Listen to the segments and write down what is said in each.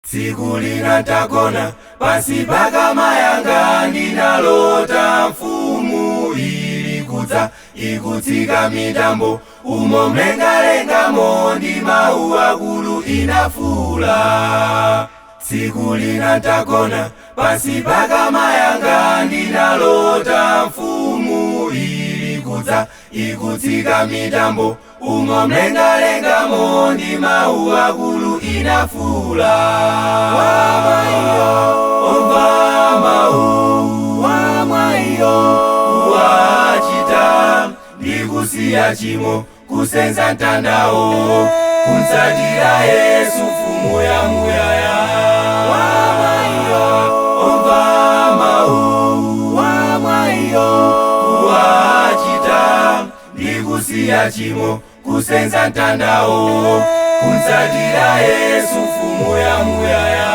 Tsiku lina tagona pansi pakamayanga, ndinalota mfumu ili kudza ikutsika mitambo umo mlengalengamo, ndi mawu akulu inafuula. Tsiku lina tagona pansi pakamayanga, ndinalota mfumu ili kudza ikutsika mitambo umo mlengalengamo, ndi mawu akulu inafuula. Wamaiyo omva mawu, wamaiyo wachita ndikusiya chimo kusenza mtandawo kutsatira Yesu mfumu ya muyaya. Wamaiyo omva mawu, wamaiyo wachita ndikusiya chimo kusenza mtandawo kutsatira Yesu mfumu ya muyaya.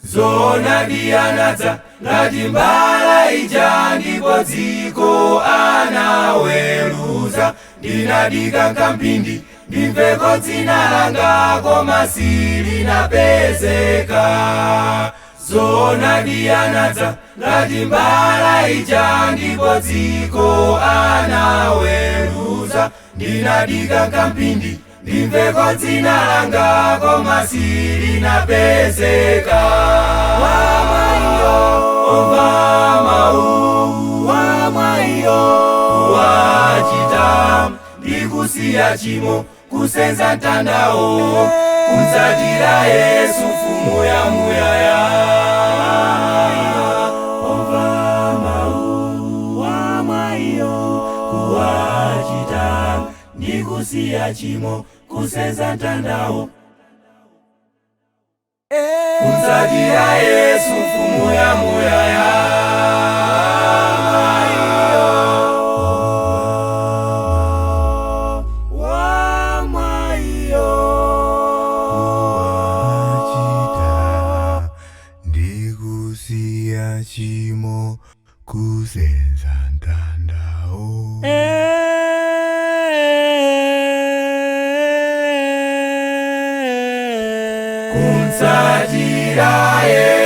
Zoonadi anadza ngati mbala ija, ndipo dziko anaweruza. Ndinadika nkamphindi ndimveko dzina langa, koma silinapezeka. Zoonadi anadza ngati mbala ija, ndipo dziko anaweruza. Ndinadika nkamphindi ndimveko dzina langa, koma silinapezeka. Wamaiyo omva mawu, wamaiyo wachita ndikusiya chimo kusenza mtandawo kutsatira Yesu mfumu ya muyaya. Omva mawu, wamaiyo kuwachita ndikusiya chimo kusenza mtandawo kutsatira Yesu mfumu ya muyaya. Kuwachita ndikusiya chimo kusenza mtandawo Kutsatira Yesu.